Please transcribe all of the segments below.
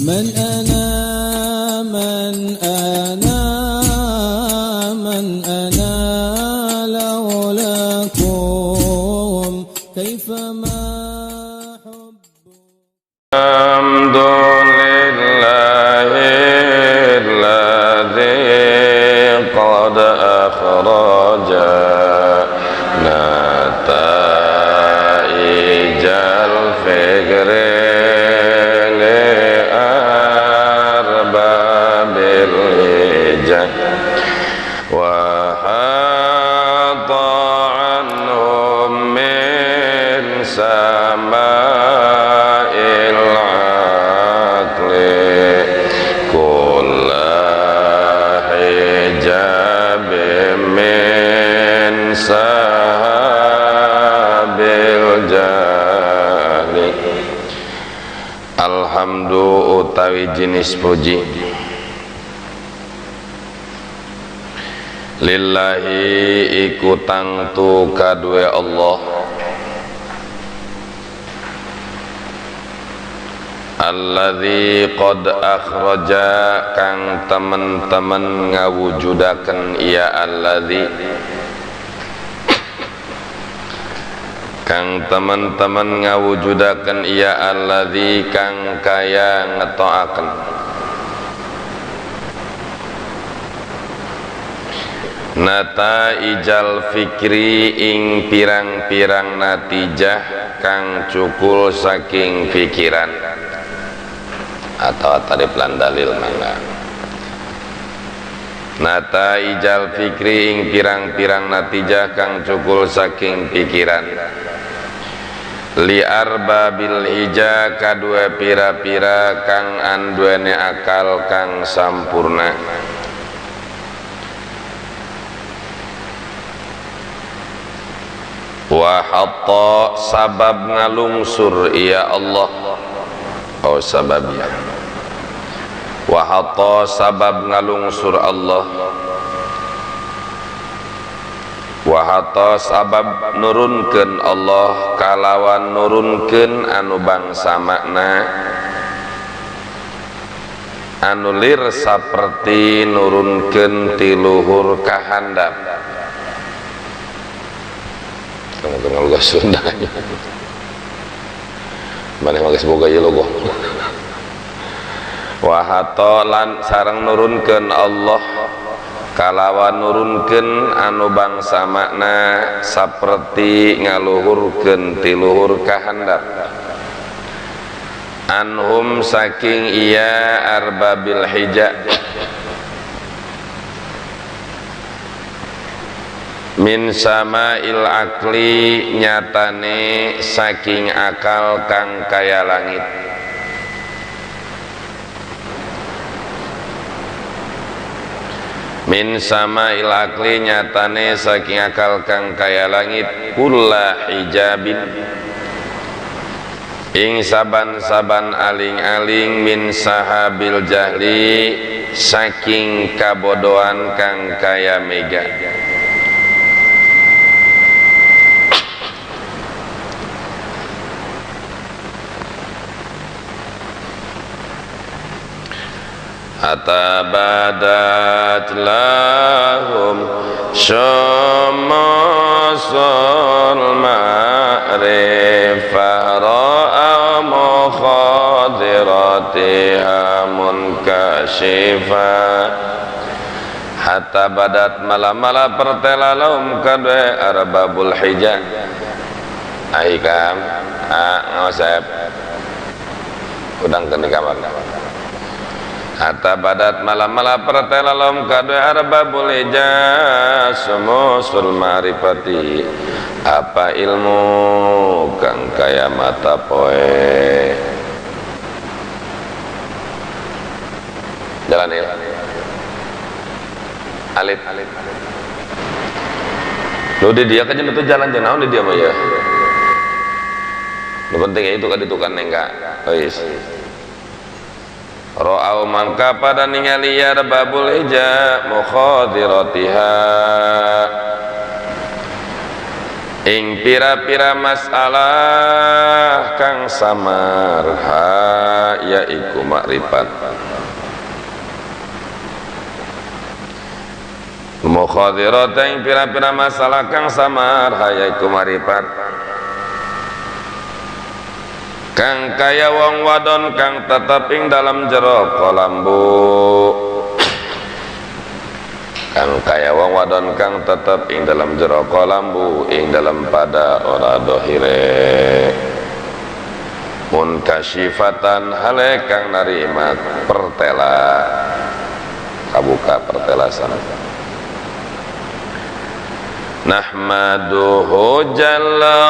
من أنا من أنا من أنا لولاكم كيف ما حب الحمد لله الذي قد أخرج نتائج الفكر لأرباب الهجة وحط عنهم من سماء العقل كل حجاب من سحاب الجهل. Alhamdu utawi jenis puji lillahi iku tangtu kadue Allah alladzi qad akhraja kang temen-temen ngawujudaken ya alladzi kang temen-temen ngawujudaken ya alladzi kang kaya ngetoaken nataijal fikri ing pirang-pirang natijah kang cukul saking pikiran atau tarif lan dalil mangga nataijal fikri ing pirang-pirang natijah kang cukul saking pikiran li arbabil hija kadue pira-pira kang anduene akal kang sampurna wa hatta sabab ngalungsur ya Allah oh sabab ya wa hatta sabab ngalungsur Allah wa hatta sabab nurunkeun Allah kalawan nurunkeun anu bangsa makna anu lir saperti nurunkeun ti luhur ka handap. Kamu logo Sunda. Mana mah geus boga ieu logo. Wa hatta lan sareng nurunkeun Allah kalawan nurunkeun anu bangsa makna saperti ngaluhurkeun ti luhur ka handap anhum saking iya arbabil hija min sama'il akli nyatane saking akal kang kaya langit min sama'il akli nyatane saking akal kang kaya langit kulla hijabin ing saban-saban aling-aling min sahabil jahli saking kabodohan kang kaya mega. Hatta badat lahum syamasul ma'rifah ra'a mukhadiratiha munkashifa hatta badat malam-mala pertela lahum kadwe arbabul hijah ahikam ngawasep udang ke kamar hatta badat malam-mala pertela lahum kadwe arbabul hijah sumusul ma'rifati apa ilmu kang kaya mata poe jalan ya alit lu di dia kan itu jalan jauh di dia mah ya lu penting ya itu kan itu kan enggak ois ra'au mangka pada ningali ya arbabul hija mukhadiratiha Ing pira-pira masalah kang samar ha yaiku makrifat. Mukhadirat ing pira-pira masalah kang samar ha yaiku makrifat. Kang kaya wong wadon kang tetep ing dalam jero kolambu. Kang kaya wong wadon kang tetep ing dalam jero kolambu ing dalam pada ora dohire. Munkashifatan hale kang narima pertela kabuka pertelasan. Nahmaduhu jalla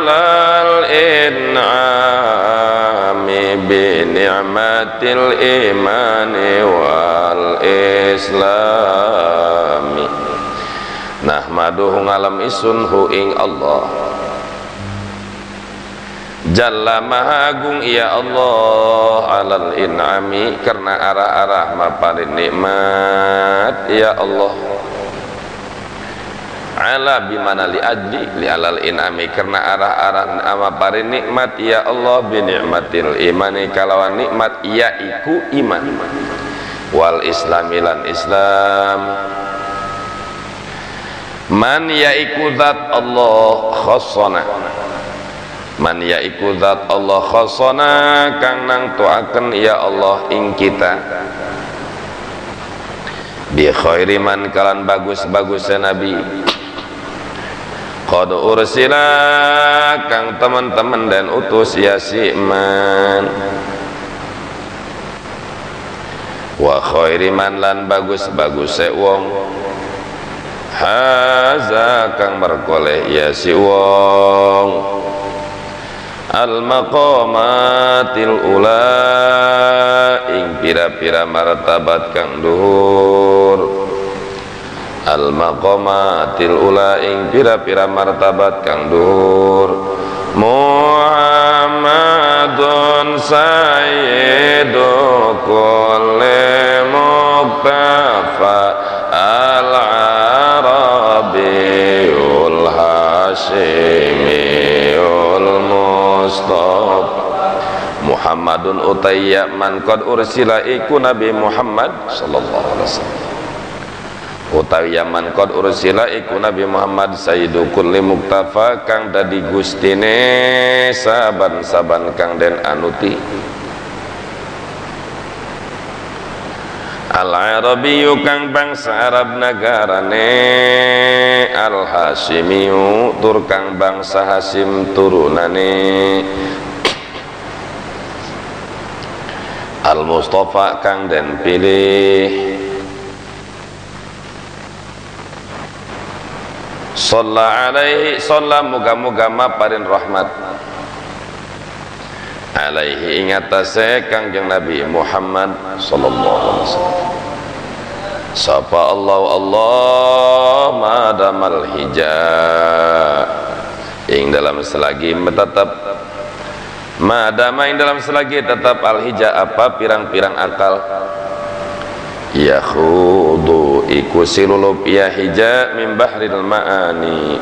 alal in'ami bi ni'matil imani wal islami. Nahmaduhu ngalam isun hu ing Allah jalla maha agung ya Allah alal in'ami karena arah-arah maparin nikmat ya Allah. Ala bimana li ajli li alal in'ami karena arah-arah amaparin nikmat ya Allah bi nikmatil imani kalawan nikmat ya iku iman wal islami lan islam. Man yaiku zat Allah khassana, man yaiku zat Allah khassana kang nangtuaken ya Allah ing kita bi khairi man kalan bagus-bagusnya nabi qad ursila kang teman-teman dan utus ya si man wa khairi man lan bagus-baguse wong haza kang merkoleh ya si wong al maqamatil ula ing pira-pira martabat kang duhur. Al maqamatil ula ing pira-pira martabat kang duhur. Muhammadun sayyidu kulli muktafa al arabiyul hasyimiyul mustafa. Muhammadun utayya man qad ursila iku Nabi Muhammad sallallahu alaihi wasallam. Utawi man qad ursila iku Nabi Muhammad sayyidu kulli muktafa kang dadi gustine saban-saban kang den anuti. Al arabiyyu kang bangsa Arab nagarane al hasyimiyu tur kang bangsa Hasyim turunane al mustafa kang den pilih. Shalla alaihi shalla muga-muga maparin rahmat alaihi ing atase Kangjeng Nabi Muhammad sallallahu alaihi wasallam. Sapa Allah Allah madamal hijab ing dalam selagi tetap madama ing dalam selagi tetap al hijab apa pirang-pirang akal ya khudu iku silulup ya hijab min bahril ma'ani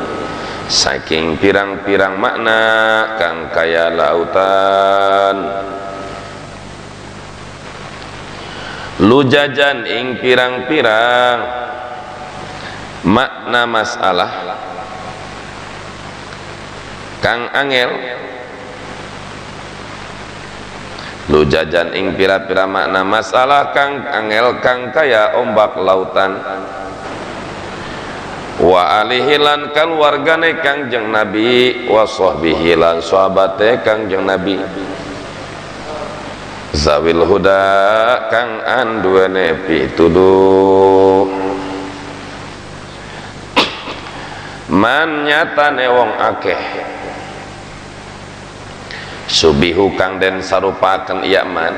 saking pirang-pirang makna kang kaya lautan. Lujajan ing pirang-pirang makna masalah kang angel. Lujajan ing pira-pira makna masalah kang angel kang kaya ombak lautan. Wa alihi lan kaluargane Kangjeng Nabi wa sahbihi lan sahabate Kangjeng Nabi zawil huda kang anduwene pituduh. Man nyatane wong akeh subihu kang den sarupaken ya man,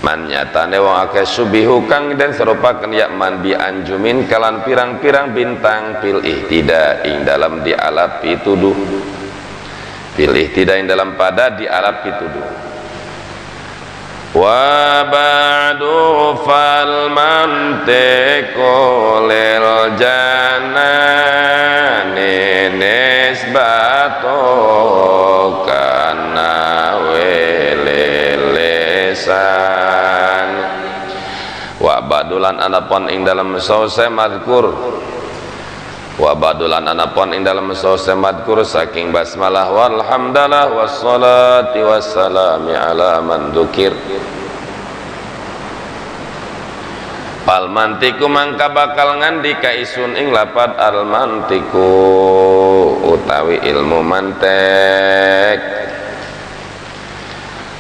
man nyatane wong akeh subihu kang den sarupaken ya man bi anjumin kalan pirang-pirang bintang fil ihtida ing dalam dialap pituduh, fil ihtida ing dalam pada dialap pituduh. Wa ba'du fal mantiqu lil janani nisbatu kana welelesan wa badulan anapun ing dalam sause madkur wa badulan anapun ing dalam sause madkur saking basmalah walhamdalah wassalati wassalami ala man dzukir. Pal mantiku mangka bakal ngandika isun ing lapad al mantiku utawi ilmu mantek.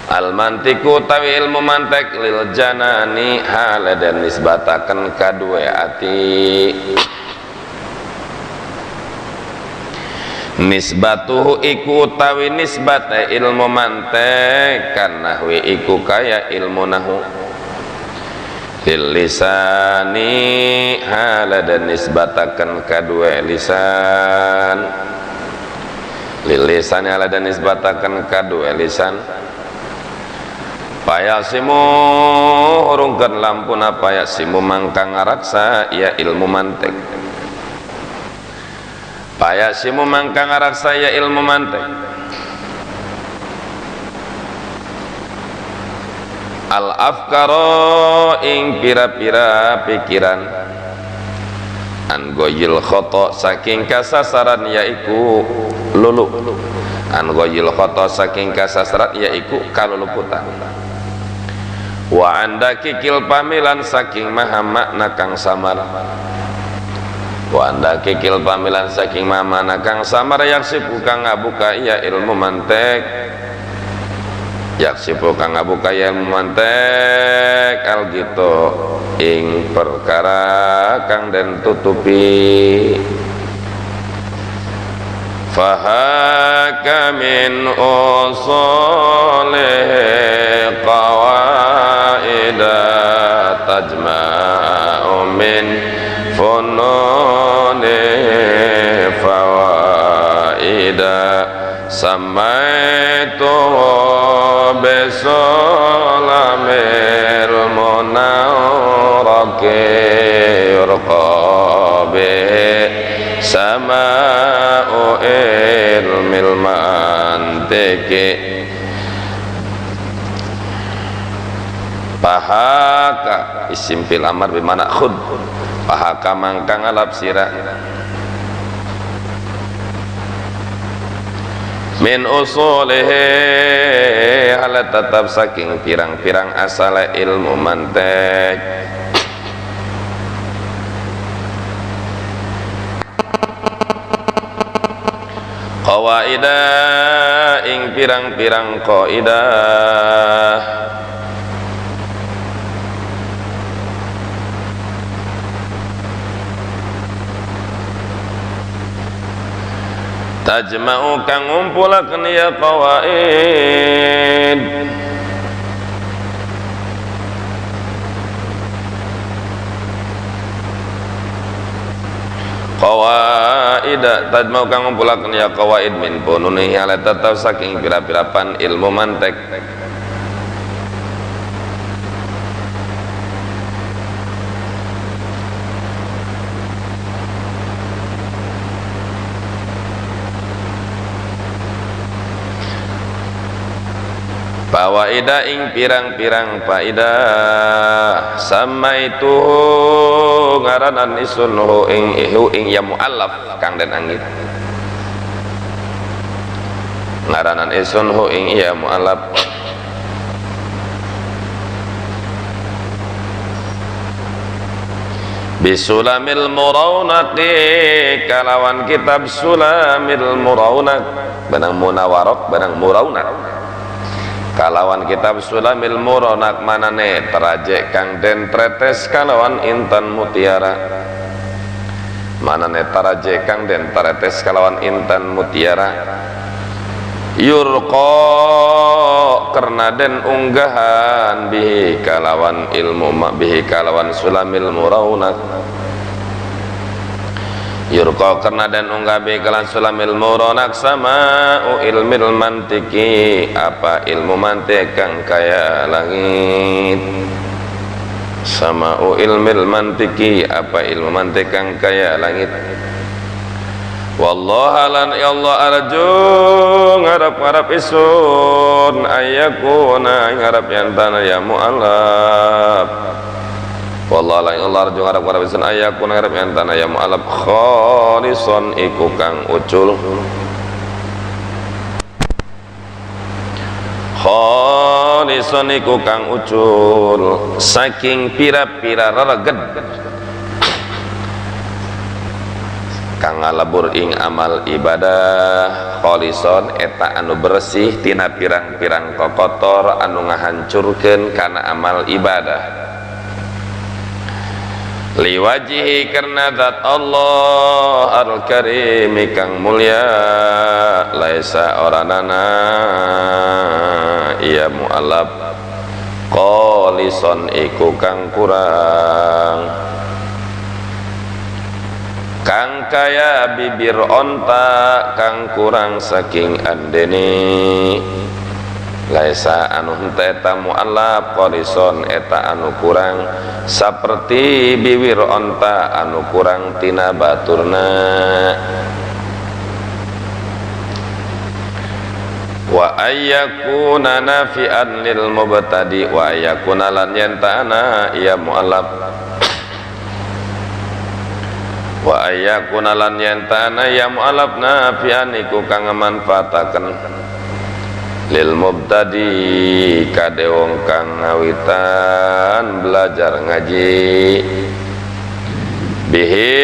Al mantiku utawi ilmu mantek lil janani hale den nisbataken kadue ati. Nisbatuhu iku utawi nisbate ilmu mantek kan nahwi iku kaya ilmu nahu. Lil lisani hala dan nisbatakan kadue lisan. Lil lisani hala dan nisbatakan kadue lisan. Payasimu urungkeun lampuna payasimu mangka ngaraksa ya ilmu mantek. Payasimu mangka ngaraksa ya ilmu mantek. Al afkaro ing pira-pira pikiran an goyil khoto saking kasasaran yaiku lulu. An goyil khoto saking kasasaran yaiku kaluluputan. Wa anda kikil pamilan saking maha makna kang samar. Wa anda kikil pamilan saking maha makna kang samar yaksifu kang ngabuka ya ilmu mantek. Yaksifu kang ngabuka ya ilmu mantek al gitu ing perkara kang den tutupi. Fahaka min usulihi qawaida tajma'u min fununi fawaida samaituhu bisulamil munawraki yurqa bihi sama'u ilmil mantiki. Pahaka isim fil amar bimana khud. Pahaka mangka ngalap sira min usulihi ala tetap saking pirang-pirang asale ilmu mantek. Qawaidah ing pirang-pirang qaidah tajma'u kang ngumpulaken ya qawaid qawaida tajma'u kang ngumpulaken ya qawaid min pununihi ala tetap saking pira-pirapan ilmu mantek. Fawaida ing pirang-pirang faidah sama itu ngaranan isun hu ing ihu ing ya muallaf kang den anggit ngaranan isun hu ing ya muallaf bisulamil muraunaqi kalawan kitab sulamil muraunaq benang munawarok benang muraunaq kalawan kitab sulamil muraunaq manane teraje kang den tretes kalawan intan mutiara manane teraje kang den tretes kalawan intan mutiara yurqa karena den unggahan bihi kalawan ilmu bihi kalawan sulamil muraunaq yurqa karena dan unggah bihi kalawan sulamil muraunaq sama ilmil mantiki apa ilmu mantik kang kaya langit sama ilmil mantiki apa ilmu mantik kang kaya langit. Wallah lan ya Allah arju ngarap-ngarap isun ayakuna ngarap yen tanah ya mu'alaf. Wallah lan ya Allah arju ngarap-ngarap isun ayakuna ngarap yen tanah ya mu'alaf khalison iku kang ucul. Khalison iku kang ucul saking pira-pira rereged kang ngalebur ing amal ibadah. Kholison eta anu bersih tina pirang-pirang kokotor anu ngahancurkeun kana amal ibadah. Liwajihi karena zat Allah al-karim kang mulia laisa oranana ia mu'alaf kholison iku kang kurang kang kaya bibir onta kang kurang saking andene. Laisa anu henteu eta mu'allaf kholison eta anu kurang saperti bibir onta anu kurang tina baturna. Wa ayyakuna nafi'an lil mubtadi wa ayyakuna lan yantana ya mu'allaf wa ayyakuna lan yantana ya mu'allaf nafi'an iku kang manfaataken lil mubtadi kade wong kang ngawitan belajar ngaji bihi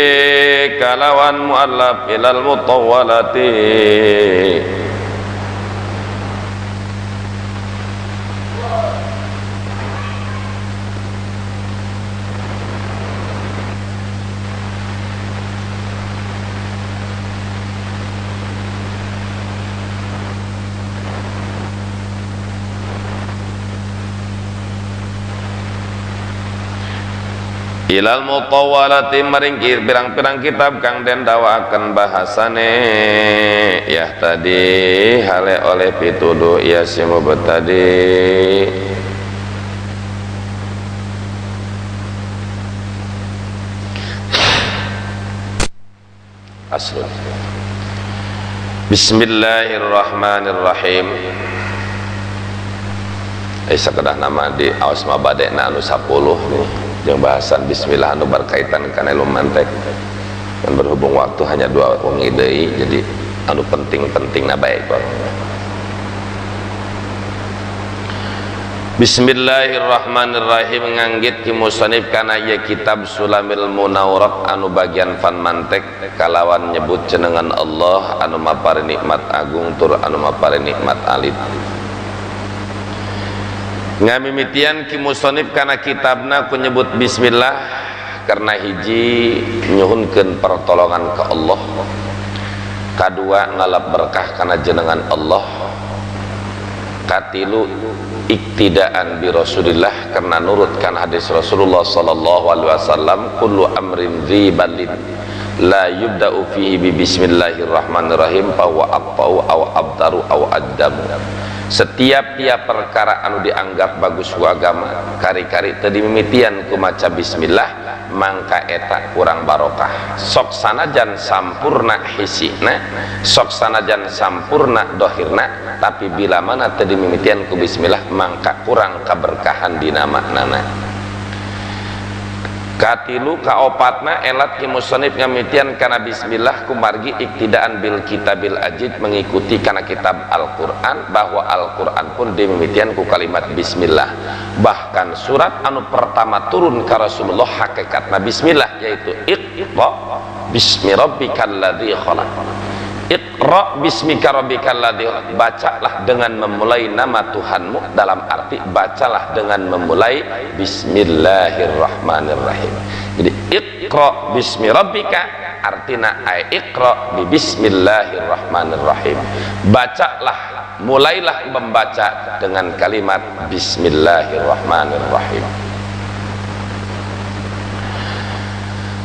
kalawan mu'allaf ilal mutawwalati ilal mutawwalati maring pirang-pirang kitab kang den dawaaken bahasane ya tadi hale oleh pituduh ya si mubtadi. Asl. Bismillahirrahmanirrahim. Sakedah nama di awas mabadena anu 10 nih yang bahasan bismillah anu berkaitan kana ilmu mantek. Dan berhubung waktu hanya 2 wengi deui, jadi anu penting-pentingna bae. Bismillahirrahmanirrahim nganggit ki musannif kana ieu kitab Sulamil Munawwarah anu bagian fan mantek kalawan nyebut jenengan Allah anu mapari nikmat agung tur anu mapari nikmat alit. Ngamimitian ki musannif kana kitabna ku nyebut bismillah karena hiji nyuhunkeun pertolongan ke Allah, kadua ngalap berkah kana jenengan Allah, katilu iktidaan bi Rasulillah karena nurut kana hadis Rasulullah sallallahu alaihi wasallam kullu amrin dzi balin la yubda'u fihi bi bismillahirrahmanirrahim fa huwa aqta'u aw abtaru aw addamu. Setiap tiap perkara anu dianggap bagus ku agama kari-kari teu dimimitian ku maca bismillah mangka eta kurang barokah. Sok sanajan sampurna hisina, sok sanajan sampurna dohirna, tapi bila mana teu dimimitian ku bismillah mangka kurang keberkahan dina maknana. Katilu kaopatna elat ki musannif ngamitian kana bismillah kumargi iktidaan bil kitabil ajid mengikuti kana kitab Al-Qur'an bahwa Al-Qur'an pun dimimitian ku kalimat bismillah. Bahkan surat anu pertama turun ka Rasulullah hakikatna bismillah yaitu Iqra bismi rabbikal ladzi khalaq. Iqra bismika rabbikal ladzi khalaq. Bacalah dengan memulai nama Tuhanmu, dalam arti bacalah dengan memulai bismillahirrahmanirrahim. Jadi iqra bismi rabbika artina ay iqra bi bismillahirrahmanirrahim. Bacalah, mulailah membaca dengan kalimat bismillahirrahmanirrahim.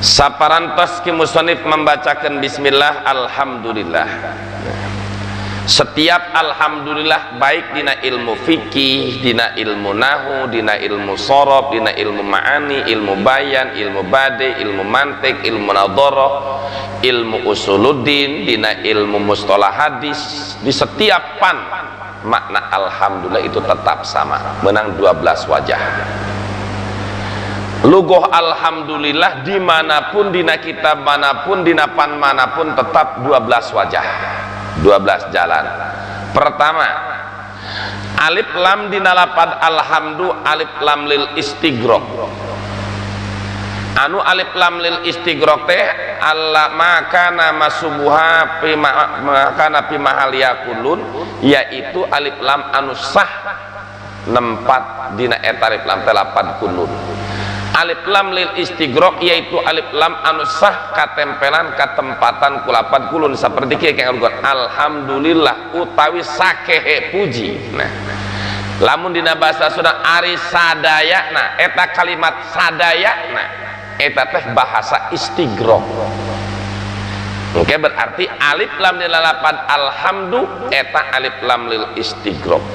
Saparantos ki musannif membacakan bismillah alhamdulillah. Setiap alhamdulillah, baik dina ilmu fikih, dina ilmu nahu, dina ilmu sorof, dina ilmu ma'ani, ilmu bayan, ilmu bade, ilmu mantik, ilmu nadhara, ilmu usuluddin, dina ilmu mustalah hadis, di setiap pan makna alhamdulillah itu tetap sama, menang 12 wajah. Lugoh alhamdulillah dimanapun, dina kitab manapun, dina pan manapun, tetap 12 wajah, 12 jalan. Pertama, alif lam dina lapad alhamdu alif lam lil istigrok. Anu alif lam lil istigrok teh alla makana masubuha fi makana fi mahalia kulun, yaitu alif lam anu sah nempat dina eta alif lam teh lapad kulun. Alif lam lil istigrok yaitu alif lam anu sah katempelan katempatan kulapan kulun, seperti kieu kang alhamdulillah utawi sakehe puji. Nah, lamun dina bahasa Sunda ari sadayana, eta kalimat sadayana eta teh bahasa istigrok. Oke, berarti alif lam dina lapan alhamdu eta alif lam lil istigrok.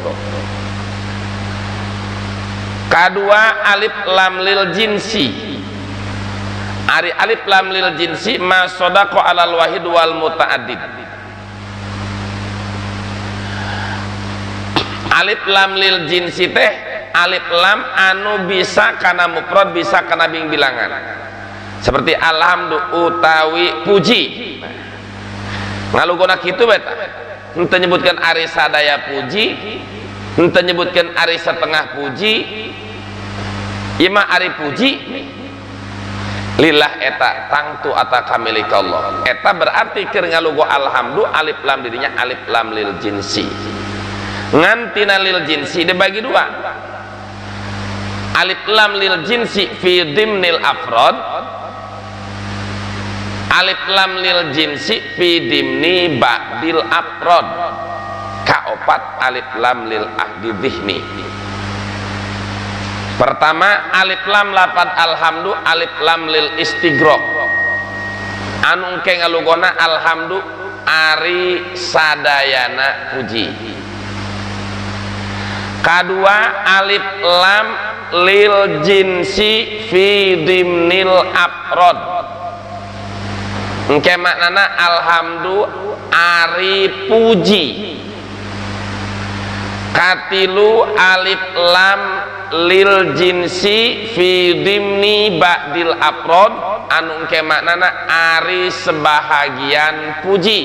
Kedua, alif lam lil jinsi. Ari alif lam lil jinsi ma sadaqa alal wahid wal muta'addid. Alif lam lil jinsi teh alif lam anu bisa kana mufrad, bisa kana bing bilangan. Seperti alhamdu utawi puji. Ngalugona kitu beta. Henteu nyebutkeun ari sadaya puji, henteu nyebutkeun ari setengah puji, ieu mah ari puji lillah eta tangtu ata kamilik Allah. Eta berarti keur ngalugo alhamdu alif lam dirinya alif lam lil jinsi. Ngan tina lil jinsi dibagi dua. Alif lam lil jinsi fi dimnil afrad, alif lam lil jinsi fi dimni ba'dil afrad. Kaopat alif lam lil ahdi dhihni. Pertama, alif lam lapan alhamdu alif lam lil istigrok anu engke ngalugona alhamdu ari sadayana puji. Kadua, alif lam lil jinsi fi dimnil afrad. Engke maknana alhamdu ari puji. Katilu, alif lam lil jinsi fi dimni ba'dil afrad anu engke maknana ari sebahagian puji.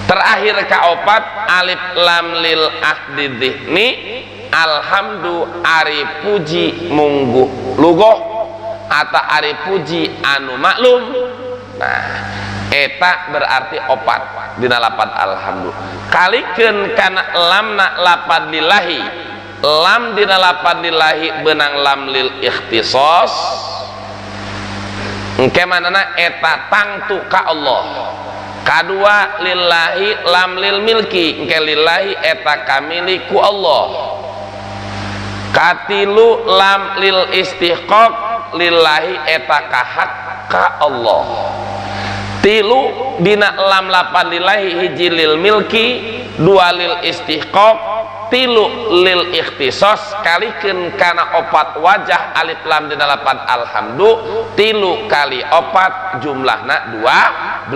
Terakhir kaopat, alif lam lil ahdi dhihni alhamdu ari puji mungguh lugoh atau ari puji anu maklum. Nah, eta berarti opat dina lapan alhamdu. Kalikeun kana lamna lapan lillahi, lam dina lapan lillahi benang lam lil ikhtisas. Engke manana eta tangtu ka Allah. Kadua, lillahi lam lil milki, engke lillahi eta kamili ku Allah. Katilu, lam lil istihqaq, lillahi eta kahak ka Allah. Tilu dina lam lapan lillahi, hiji lil milki, dua lil istihqaq, tilu lil ikhtisas. Kalikeun kana opat wajah alif lam dina lapan alhamdu, tilu kali opat jumlahna 12.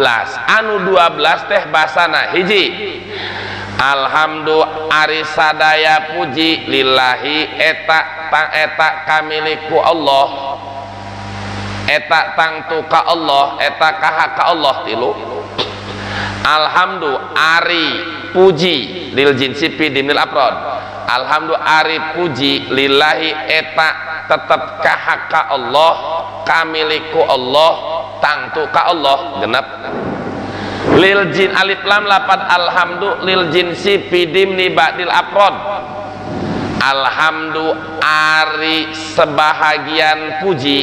Anu 12 teh basana hiji alhamdu ari sadaya puji lillahi eta tang eta kamiliku Allah, eta tangtu ka Allah, eta kaha ka Allah. Tilu, alhamdu ari puji lil jinsi fi dimnil afrad, alhamdu ari puji lillahi eta tetep kaha ka Allah, kamiliku Allah, tangtu ka Allah. Genep, lil jin alif lam lapan alhamdu lil jinsi fi dimni ba'dil afrad, alhamdu ari sebahagian puji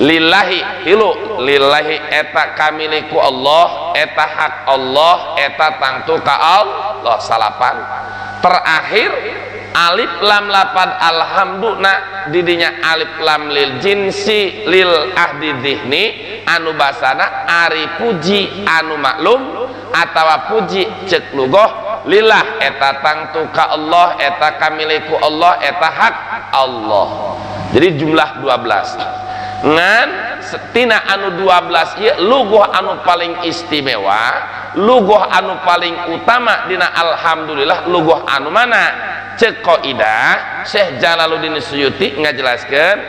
lillahi. Tilu, lillahi eta kamiliku Allah, eta hak Allah, eta tangtu ka Allah. Salapan, terakhir alif lam lapan alhamdu na didinya alif lam lil jinsi lil ahdi dhihni anu basana ari puji anu maklum atawa puji cek lugoh lillah eta tangtu ka Allah eta kamiliku Allah eta hak Allah. Jadi jumlah 12 ngan tina anu 12 ieu lugoh anu paling istimewa, lugoh anu paling utama dina alhamdulillah lugoh anu mana? Cek kaidah Syekh Jalaluddin Suyuti ngajelaskeun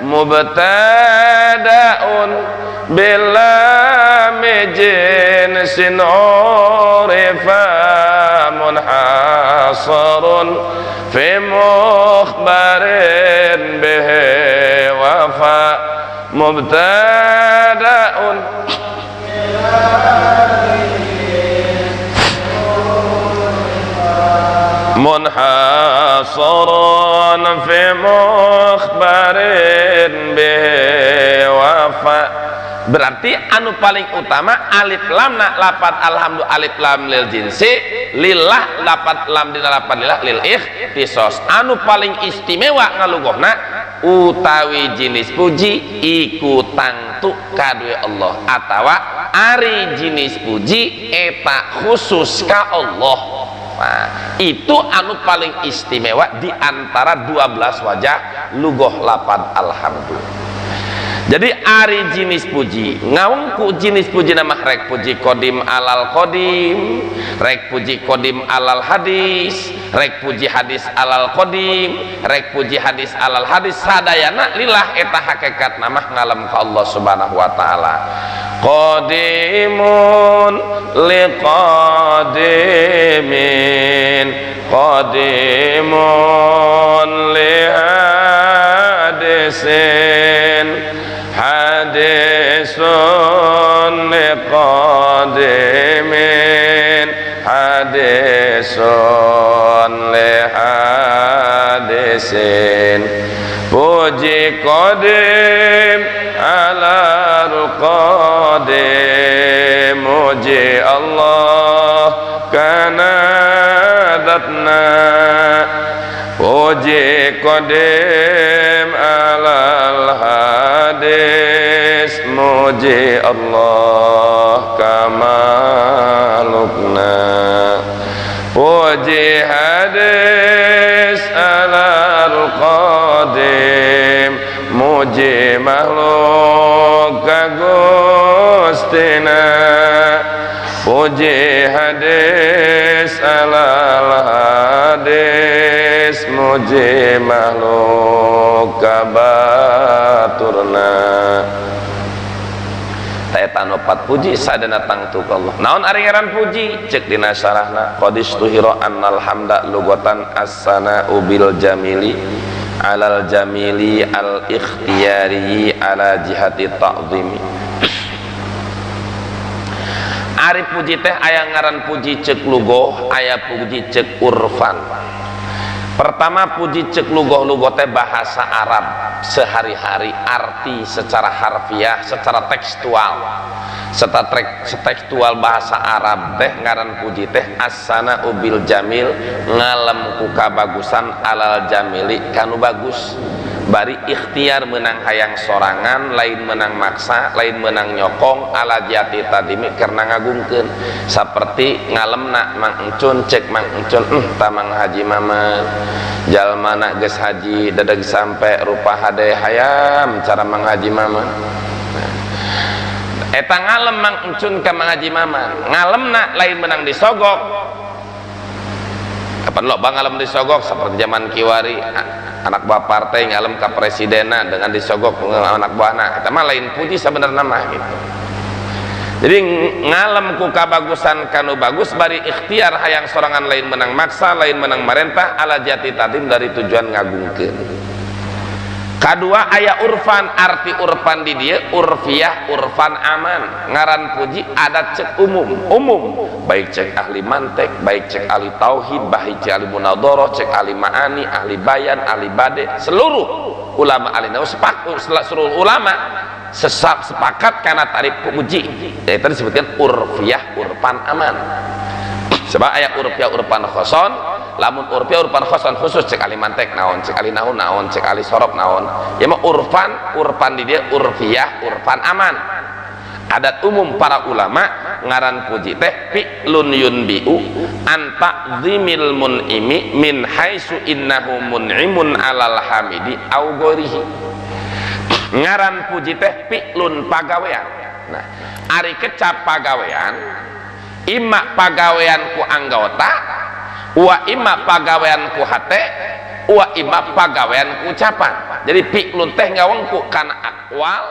mubtadaun bila jinsin urifa munhasarun fi mukhbarin bihi wafa mubtadaun munhasarun fi mukhbarin bihi wafa. Berarti anu paling utama alif lam na lapat alhamdu alif lam lil jinsi lillah lapat lam dina lapat lillah lil ikhtisos. Anu paling istimewa ngalugohna utawi jenis puji iku tangtu kadue Allah atawa ari jenis puji eta khusus ka Allah. Nah, itu anu paling istimewa di antara 12 wajah lugoh lapan alhamdu. Jadi ari jenis puji ngaungku jenis puji nama rek puji kodim alal kodim, rek puji kodim alal hadis, rek puji hadis alal kodim, rek puji hadis alal hadis, sadayana lillah eta hakikat nama ngalem ka Allah Subhanahu wa taala. Qadimun liqadimin qadimun lihadisin hadisun liqadimin hadisun lihadisin. Puji qadim alal qadim muji Allah kana datna puji qadim alal hadis muji Allah kamalukna puji hadis alal qadim muji makhluk kagustina puji hadis alal hadis muji makhluk kabaturna. Eta opat puji sadana tangtu ka Allah. Naon ari ngaran puji? Cek dina syarahna qadis tuhira annal hamda lugotan as-sana'u bil jamili alal jamili al ikhtiyari ala jihati ta'zimi. Ari puji teh aya ngaran puji cek lugoh, aya puji cek urfan. Pertama puji cek lugoh-lugoh teh bahasa Arab sehari-hari, arti secara harfiah, secara tekstual. Secara tekstual bahasa Arab teh ngaran puji teh as-sana'u bil jamil ngalem ku kabagusan alal jamili kanu bagus. Bari ikhtiar menang hayang sorangan, lain menang maksa, lain menang nyokong ala jati tadimi karena ngagungkeun. Saperti ngalemna Mang Encun cek Mang Encun tamang haji Maman jalmana geus haji dedeg sampe rupa hade hayam cara Mang Haji Maman. Eta ngalem Mang Encun ka Mang Haji Maman ngalemna lain menang disogok. Kapan loba ngalem disogok seperti zaman kiwari anak buah partai ngalem ka presidena dengan disogok anak buahna, eta mah lain puji sebenarnya mah gitu. Jadi ngalem ku kabagusan kanu bagus bari ikhtiar hayang sorangan lain menang maksa lain menang marentah ala jati tadim dari tujuan ngagungkeun. Kadua aya urfan, arti urfan di dieu urfiah urfan aman ngaran puji ada cek umum umum baik cek ahli mantek baik cek ahli tauhid baik cek ahli munadharah cek ahli ma'ani ahli bayan ahli bade seluruh ulama ahli nahu sepakat seluruh ulama sesap sepakat karena tarif puji ya, itu disebutkan urfiah urfan aman. Sebab aya urfiah urfan khoson, lamun urfiah urfan khoson khusus cek ahli mantek naon cek ahli nahu naon cek ahli sorop naon ya mah urfan urfan di dia urfiah urfan aman. Adat umum para ulama Ngaran puji teh fi'lun yunbi'u an ta'zimil mun'imi min haitsu innahu mun'imun alal hamidi au ghairihi. Ngaran puji teh fi'lun pagawean. Nah, ari kecap pagawean, imma pagawean ku anggota, wa imma pagawean ku hate, wa imma pagawean ku ucapan. Jadi fi'lun teh ngawengku kana aqwal.